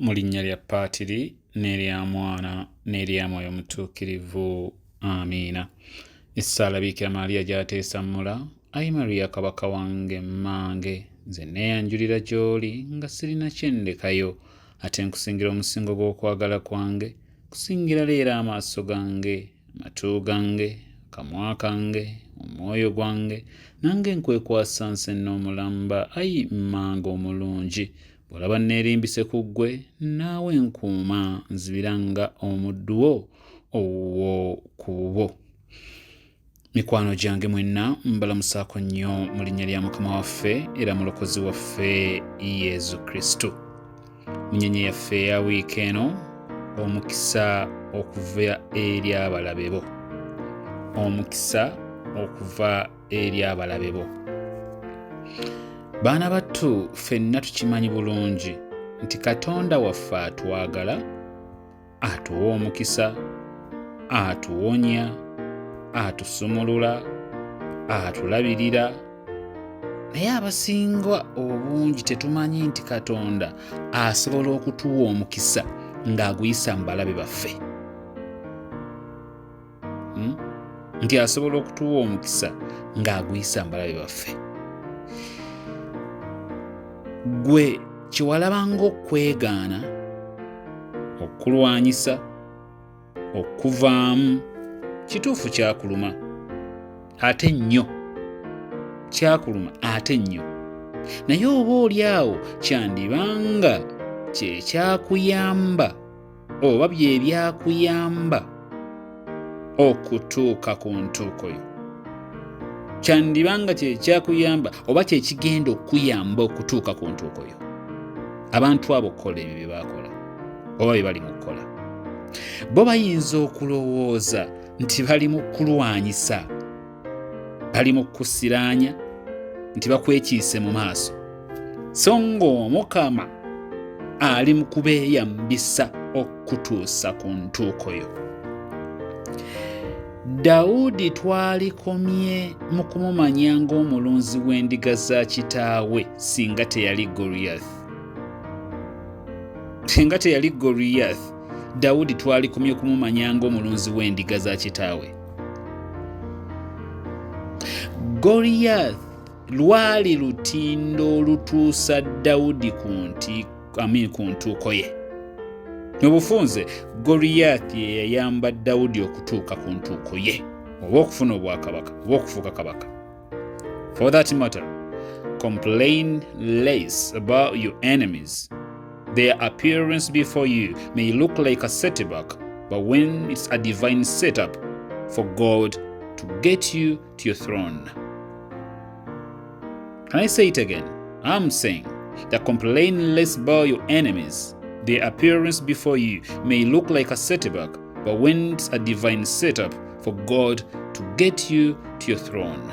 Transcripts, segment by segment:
Mu linnya lya Paatiri n'erya Mwana n'erya Mwoyo Mutuukirivu. Amiina. Essaala Biikira Maria gy'ateesammula, Ayi Maria Kabaka wange mmange, nze neeyanjulira gy'oli nga sirina kye ndekayo, ate nkusingira omusingo gw'okwagala kwange, nkusingira leero amaaso gange, amatu gange, akamwa kange, omwoyo gwange, nange nkwekwasa nsenna omulamba, ayi mmange omulungi, Bw'olaba nneerimbise ku ggwe, naawe nkuuma, nzibira nga omuddu wo owuwo ku bubwo. Mikwano gyange mwenna mbalamusaako nnyo mu linnya lya Mukama waffe era Mulokozi waffe Yesu Kristo. Munyenye yaffe eya wiiki eno, omukisa okuva eri abalabe bo. Omukisa okuva eri abalabe bo. Baana battu ffenna tukimanyi bulungi nti Katonda waffe atwagala, atuwa omukisa, atuwonya, atusumulula, atulabirira. Naye abasinga obungi tetumanyi nti Katonda asobola okutuwa omukisa ng'aguyisa mu balabe baffe. Nti asobola okutuwa omukisa ng'aguyisa mu balabe baffe. Gwe kyewalabanga okwegaana, okulwanyisa, okuvaamu, kituufu kyakuluma ate nnyo, kyakuluma ate nnyo, naye oba oli awo kyandibanga kye kyakuyamba oba bye byakuyamba okutuuka ku ntuuko yo, kyandiba nga kye kyakuyamba oba kye kigenda okukuyamba okutuuka ku ntuuko yo. Abantu abo okukola ebyo bye bakola oba bye bali mu kukola, bo bayinza okulowooza nti bali mu kulwanyisa, bali mu kusiraanya, nti bakwekiise mu maaso, so ng'Omukama ali mu kubeeyambisa okutuusa ku ntuuko yo. Dawudi twalikomye mu kumumanya ng'omulunzi w'endiga za kitaawe singa teyali Goliath. Singa teyali Goliath, Dawudi twalikomye kumumanya ng'omulunzi w'endiga za kitaawe. Goliath lwali lutindo olutuusa Dawudi ku nti amin ku ntuuko ye. Mu bufunze, Goliath ye yayamba Dawudi okutuuka ku ntuuko ye, oba okufuna obwakabaka, oba okufuuka kabaka. For that matter, complain less about your enemies. Their appearance before you may look like a setback, but when it's a divine setup for God to get you to your throne. Can I say it again? I'm saying that complain less about your enemies. Their appearance before you may look like a setback, but when it's a divine setup for God to get you to your throne.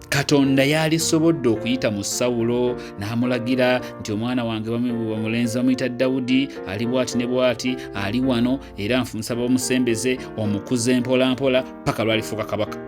Katonda yalisobodde okuyita mu Sawulo n'amulagira nti omwana wange omulenzi bamuyita Dawudi, ali bwati ne bwati, ali wano, era nfunsaba omusembeze omukuze mpolampola paka lwalifuuka kabaka.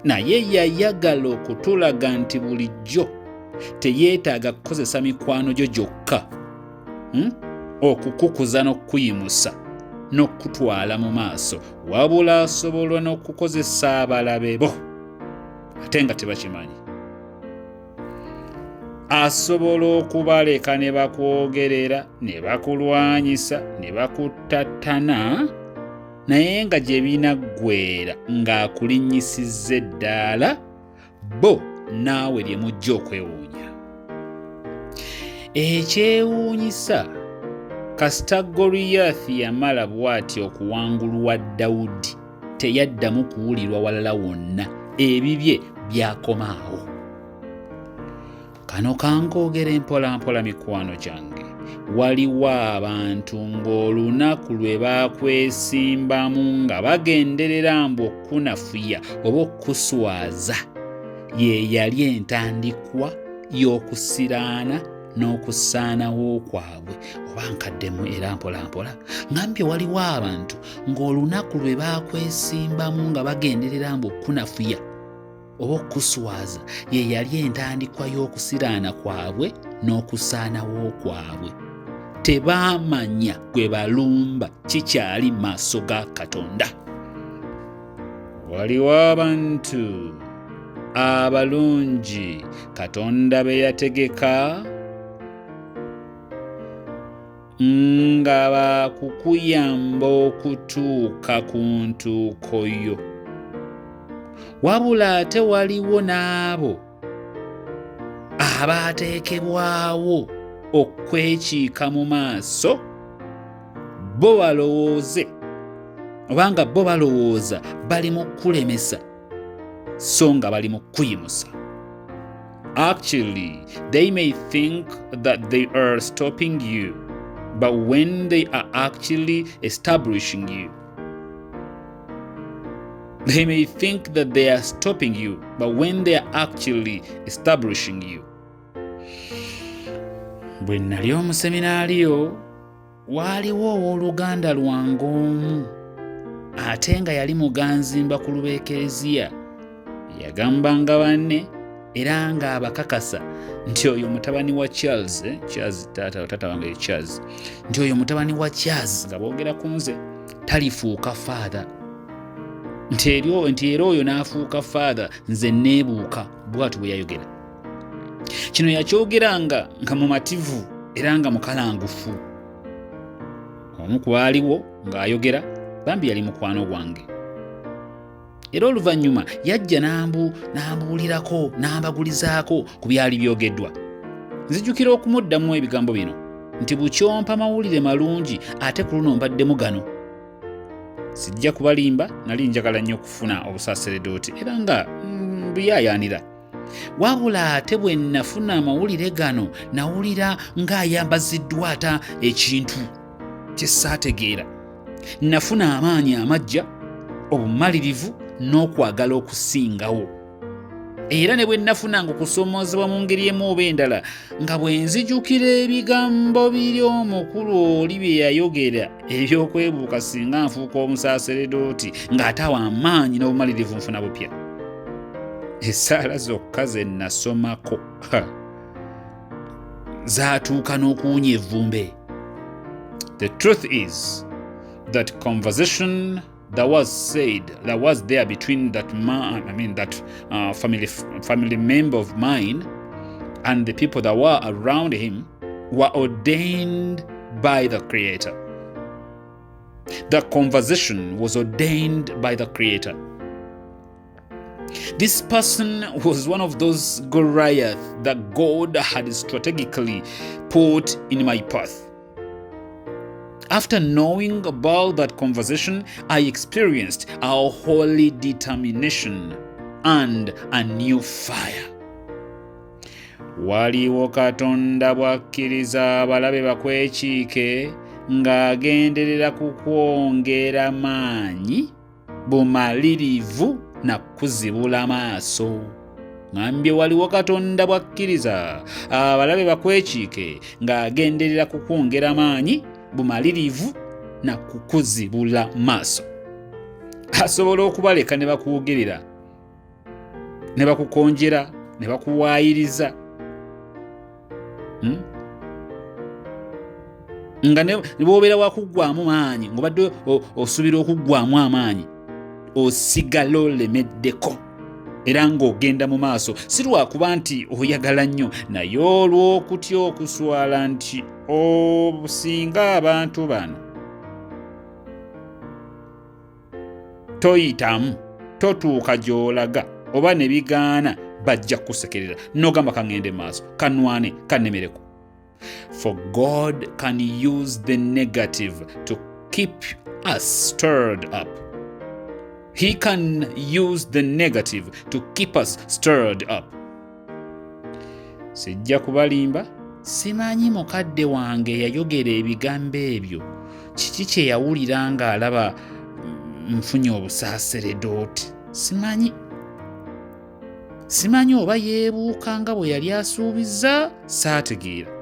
Naye yayagala okutulaga nti bulijjo teyeetaaga kukozesa mikwano gyo gyokka okukukuza n'okukuyimusa n'okukutwala mu maaso, wabula asobola n'okukozesa abalabe bo ate nga tebakimanyi. Asobola okubaleka ne bakwogerera, ne bakulwanyisa, ne bakuttattana, naye nga gye binaggweera ng'akulinnyisizza eddaala, bo naawe lye mujja okwewuunya. Ekyewuunyisa, kasita Goliath yamala bw'ati okuwangulwa Dawudi, teyaddamu kuwulirwa walala wonna, ebibye byakoma awo. Kano kankoogere mpolampola mikwano gyange, waliwo abantu ng'olunaku lwe baakwesimbamu nga bagenderera mbu okukunafuya oba okukuswaza, ye yali entandikwa y'okusiraana n'okusaanawo kwabwe. Oba nkaddemu era mpolampola ngambye, waliwo abantu ng'olunaku lwe baakwesimbamu nga bagenderera mbu okukunafuya oba okukuswaza, ye yali entandikwa y'okusiraana kwabwe n'okusaanawo kwabwe. Tebaamanya gwe balumba kikyali maaso ga Katonda. Waliwo abantu abalungi Katonda be yategeka nga baakukuyamba okutuuka ku ntuuko yo. Wabula ate waliwo n'abo abaateekebwawo okwekiika mu maaso bo balowooze obanga bo balowooza bali mu kukulemesa so nga bali mu kukuyimusa. Actually, they may think that they are stopping you, but when they are actually establishing you. They may think that they are stopping you, but when they are actually establishing you. Bwe nali omuseminaaliyo, waaliwo owooluganda lwange omu ate nga yali muganzimba ku lubeekereziya. Yagambanga banne era ng'abakakasa nti oyo mutabani wa Charles, Charles taata wange ye Charles, nti oyo mutabani wa Charles, nga boogera ku nze, talifuuka father, nti era oyo n'afuuka father nze neebuuka. Bw'atyo bwe yayogera. Kino yakyogeranga nga mumativu era nga mukalangufu. Omu ku baaliwo ng'ayogera bambi yali mukwano gwange, era oluvannyuma yajja n'ambuulirako n'ambagulizaako ku byali byogeddwa. Nzijukira okumuddamu ebigambo bino nti bukyompa mawulire malungi, ate ku luno mbaddemu gano. Sijja kubalimba, nali njagala nnyo okufuna obusaseredooti era nga mbuyaayaanira. Wabula ate bwe nafuna amawulire gano, nawulira ng'ayambaziddwa ata ekintu kye saategeera. Nafuna amaanyi amajja, obumalirivu n'okwagala okusingawo. Era ne bwe nafunanga okusoomoozebwa mu ngeri emu oba endala, nga bwe nzijukira ebigambo biri omukulu oli bye yayogera eby'okwebuuka singa nfuuka omusaaseredooti, ng'ate awo amaanyi n'obumalirivu nfuna bupya. Essaala zokka ze nasomako zaatuuka n'okuwunya evvumbe. The truth is that conversation that was said, that was there between that man, I mean that family member of mine and the people that were around him were ordained by the Creator. The conversation was ordained by the Creator. This person was one of those Goliath that God had strategically put in my path. After knowing about that conversation, I experienced a holy determination and a new fire. Waliwo Katonda bw'akkiriza abalabe bakwekiike ng'agenderera kukwongera maanyi, bumalirivu na kuzibula maaso. Ŋambye waliwo Katonda bw'akkiriza abalabe bakwekiike ng'agenderera kukwongera maanyi, bumalirivu na kukuzibula maaso. Asobola okubaleka ne bakwogerera ne bakukonjera ne bakuwaayiriza, Nga ne bw'obeera wakuggwamu maanyi, ng'obadde osuubira okuggwamu amaanyi, osigala olemeddeko era ng'ogenda mu maaso, si lwakuba nti oyagala nnyo, naye olw'okutya okuswala nti osinga abantu bano toyitamu, totuuka gy'olaga, oba ne bigaana bajja kukusekerera, n'ogamba kaŋŋende maaso, kanwane, kannemereko. For God can use the negative to keep us stirred up. He can use the negative to keep us stirred up. Sijja kubalimba, simanyi mukadde wange yayogera ebigambo ebyo kiki kye yawulira ng'alaba nfunye obusaaseredooti. Simanyi oba yeebuuka nga bwe yali asuubiza, saategeera.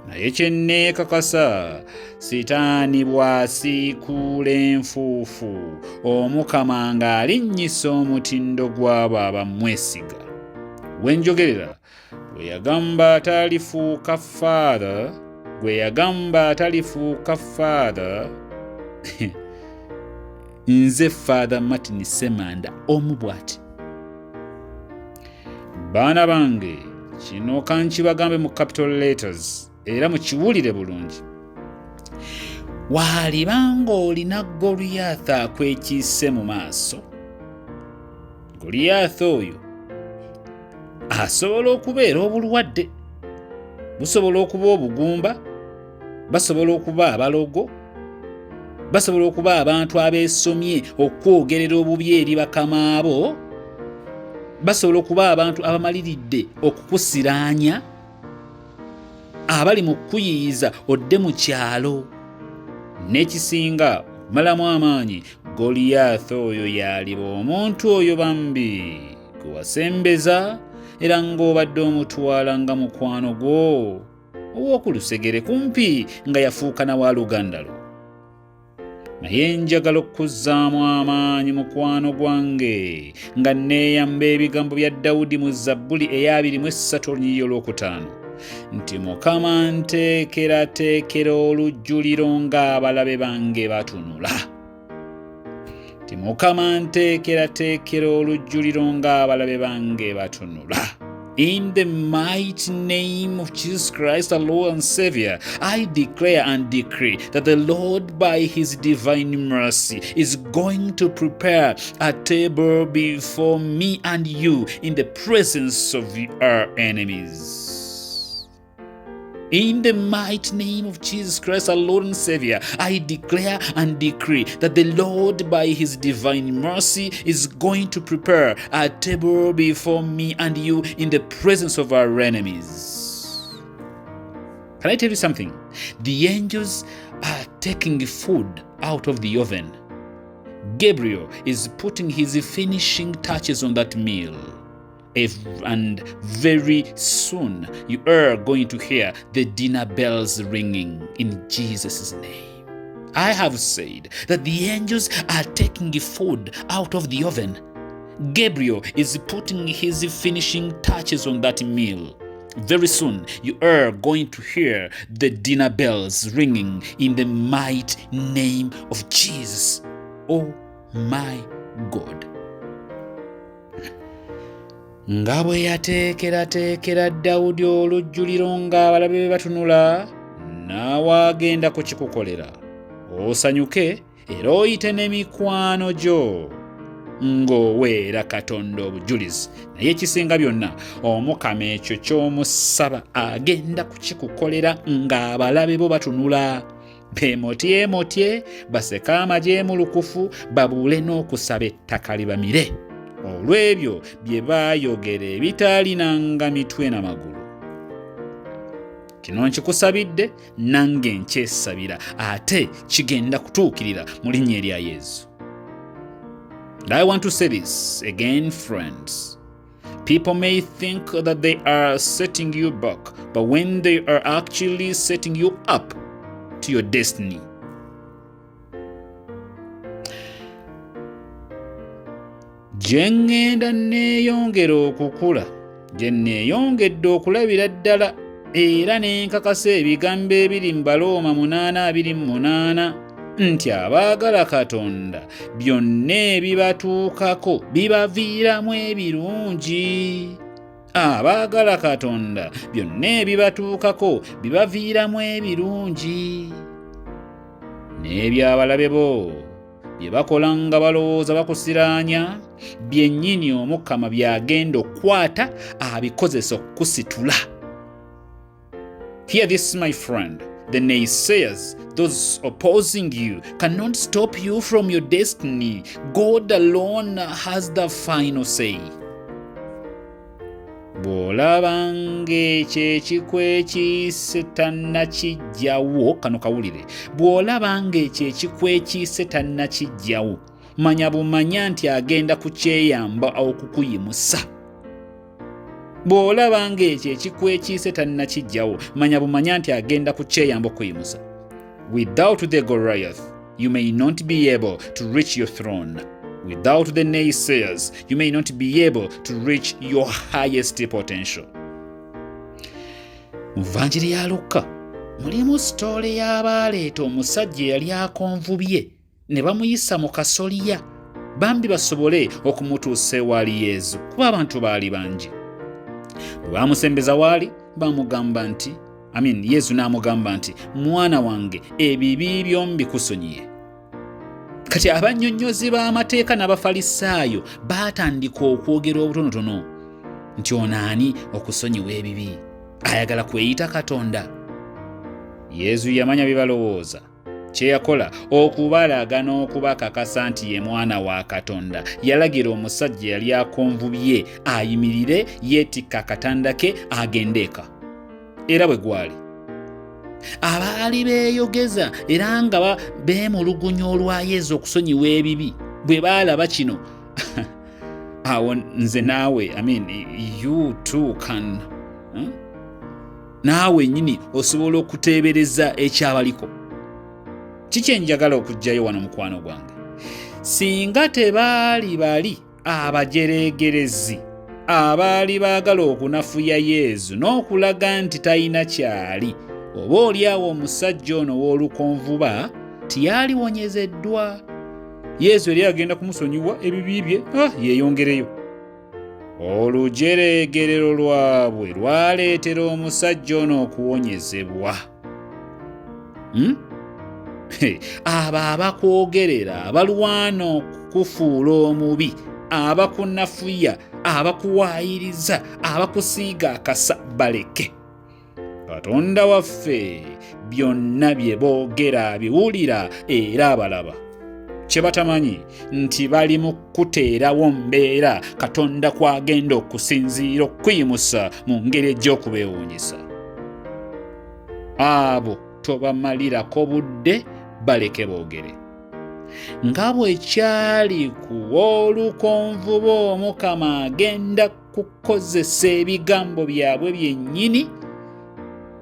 Naye kye nneekakasa, Sitaani bw'asiikuula enfuufu, Omukama ng'alinnyisa omutindo gw'abo abamwesiga. We njogerera, Gwe yagamba atalifuuka father, gwe yagamba atalifuuka father. Nze Father Martin Ssemanda omu bw'ati. Baana bange, kino kankibagambe mu capital letters era mukiwulire bulungi. Waaliba ng'olina Goliath akwekiise mu maaso. Goliath oyo asobola okubeera obulwadde, busobola okuba obugumba, basobola okuba abalogo, basobola okuba abantu abeesomye okwogerera obubi eri bakama bo, basobola okuba abantu abamaliridde okukusiraanya, abali mu kukuyiyiza odde mu kyalo. N'ekisinga okumalamu amaanyi, Goliath oyo y'aliba omuntu oyo bambi gwe wasembeza era ng'obadde omutwala nga mukwano gwo ow'oku lusegere kumpi nga yafuuka na wa luganda lwo. Naye njagala okukuzzaamu amaanyi mukwano gwange nga nneeyamba ebigambo bya Dawudi mu Zabbuli ey'abiri mu essatu olunyiriri olwokutaano nti Mukama nteekerateekera olujjuliro ng'abalabe bange batunula. Nti Mukama nteekerateekera olujjuliro ng'abalabe bange batunula. In the mighty name of Jesus Christ, our Lord and Savior, I declare and decree that the Lord, by his divine mercy, is going to prepare a table before me and you in the presence of our enemies. In the mighty name of Jesus Christ, our Lord and Savior, I declare and decree that the Lord, by his divine mercy, is going to prepare a table before me and you in the presence of our enemies. Can I tell you something? The angels are taking food out of the oven. Gabriel is putting his finishing touches on that meal. And very soon you are going to hear the dinner bells ringing in Jesus' name. I have said that the angels are taking food out of the oven. Gabriel is putting his finishing touches on that meal. Very soon you are going to hear the dinner bells ringing in the mighty name of Jesus. Oh my God. Nga bwe yateekerateekera Dawudi olujjuliro ng'abalabe be batunula, naawe agenda kukikukolera. Osanyuke era oyite n'emikwano gyo ng'oweera Katonda obujulizi. Naye ekisinga byonna, Omukama ekyo ky'omusaba agenda kukikukolera ng'abalabe bo batunula. Beemotyemotye, baseke amajeemulukufu, babuule n'okusaba ettaka libamire olw'ebyo bye baayogera ebitaalinanga mitwe na magulu. Kino nkikusabidde nange nkyesabira, ate kigenda kutuukirira mu linnya erya Yesu. And I want to say this again, friends. People may think that they are setting you back, but when they are actually setting you up to your destiny. Gye ŋŋenda neeyongera okukula, gye neeyongedde okulabira ddala era ne nkakasa ebigambo ebiri mu Balooma 8:28 nti abaagala Katonda byonna ebibatuukako bibaviiramu ebirungi. Abaagala Katonda byonna ebibatuukako bibaviiramu ebirungi. N'ebyabalabe bo bye bakola nga balowooza bakusiraanya, byennyini Omukama by'agenda okukwata abikozesa okukusitula. Hear this, my friend. The naysayers, those opposing you, cannot stop you from your destiny. God alone has the final say. Bw'olaba ng'ekyo ekikwekiise tannakiggyawo, kano kawulire. Bw'olaba ng'ekyo ekikwekiise tannakiggyawo, manya bumanya nti agenda kukyeyamba okukuyimusa. Bw'olaba ng'ekyo ekikwekiise tannakiggyawo, manya bumanya nti agenda kukyeyamba okukuyimusa. Without the Goliath, you may not be able to reach your throne. Without the naysayers, you may not be able to reach your highest potential. Mu vanjiri ya Lukka mulimu sitoole y'abaaleeta omusajja eyali akonvubye ne bamuyisa mu kasolya bambi basobole okumutuusa ewaali Yezu, kuba abantu baali bangi. Bwe baamusembeza waali, baamugamba nti amin, Yezu n'amugamba nti, mwana wange, ebibi byo mbikusonyiye. Kati abannyonnyozi b'amateeka n'Abafalisaayo baatandika okwogera obutonotono nti, ono ani okusonyiwa ebibi? Ayagala kweyita Katonda. Yezu yamanya bye balowooza. Kye yakola okubalaga n'okubakakasa nti ye mwana wa Katonda, yalagira omusajja yali akonvubye ayimirire, yeetikka akatanda ke agende eka. Era bwe gwali, abaali beeyogeza era nga beemulugunya olwa Yezu okusonyiwa ebibi, bwe baalaba kino, awo nze naawe, I mean, you too can, Naawe nnyini osobola okuteebereza ekyabaliko. Kiki enjagala okuggyayo wano, mukwano gwange? Singa tebaali bali abajereegerezi abaali baagala okunafuya Yezu n'okulaga nti talina kyali, oba oli awo omusajja ono w'olukonvuba tiyaliwonyezeddwa. Yezu eri agenda kumusonyiwa ebibi bye, yeeyongereyo. Olujereegerero lwabwe lwaleetera omusajja ono okuwonyezebwa. Abo abakwogerera, abalwana okukufuula omubi, abakunafuya, abakuwaayiriza, abakusiiga akasa, baleke. Katonda waffe byonna bye boogera abiwulira era abalaba. Kye batamanyi nti bali mu kuteerawo mbeera Katonda kw'agenda okusinziira okukuyimusa mu ngeri ejja okubeewuunyisa. Abo tobamalirako budde, baleke boogere. Nga bwe kyali ku w'olukonvuba, Omukama agenda kukozesa ebigambo byabwe byennyini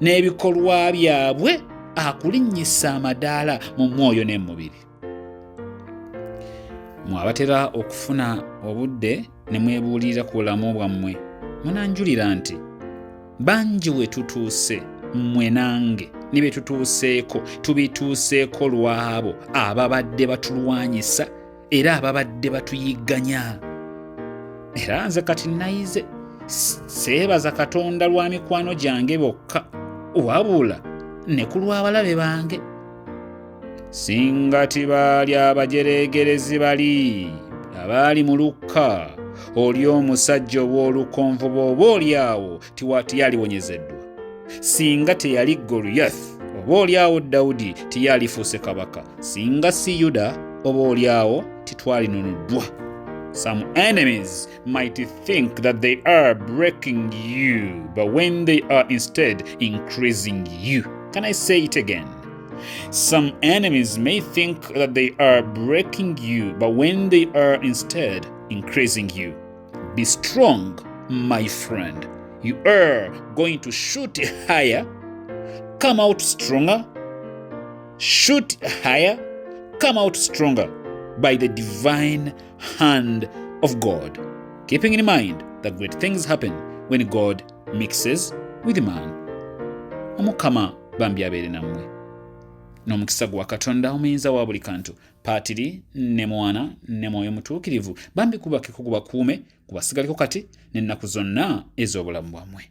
n'ebikolwa byabwe akulinnyisa amadaala mu mwoyo n'emubiri. Mwe abatera okufuna obudde ne mwebuulirira ku bulamu bwammwe, munanjulira nti bangi we tutuuse, mmwe nange ne bye tutuuseeko, tubituuseeko lw'abo ababadde batulwanyisa era ababadde batuyigganya. Era nze kati nayize, seebaza Katonda lwa mikwano gyange bokka, wabula ne ku lw'abalabe bange. Singa tibaali abajereegerezi bali abaali mu Lukka, oli omusajja ow'olukonvuba oba oli awo tiyaliwonyezeddwa. Singa teyali Goliath, oba oli awo Dawudi tiyalifuuse kabaka. Singa si Yuda, oba oli awo titwalinunuddwa. Some enemies might think that they are breaking you, but when they are instead increasing you. Can I say it again? Some enemies may think that they are breaking you, but when they are instead increasing you. Be strong, my friend. You are going to shoot higher, come out stronger, shoot higher, come out stronger by the divine hand of God. Keeping in mind that great things happen when God mixes with man. Omukama bambi abeere nammwe. N'omukisa gwa Katonda omuyinza wa buli kantu, Paatiri ne Mwana ne Mwoyo Mutuukirivu, bambi kubakeko, gubakuume, kubasigaliko kati n'ennaku zonna ez'obulamu bwammwe.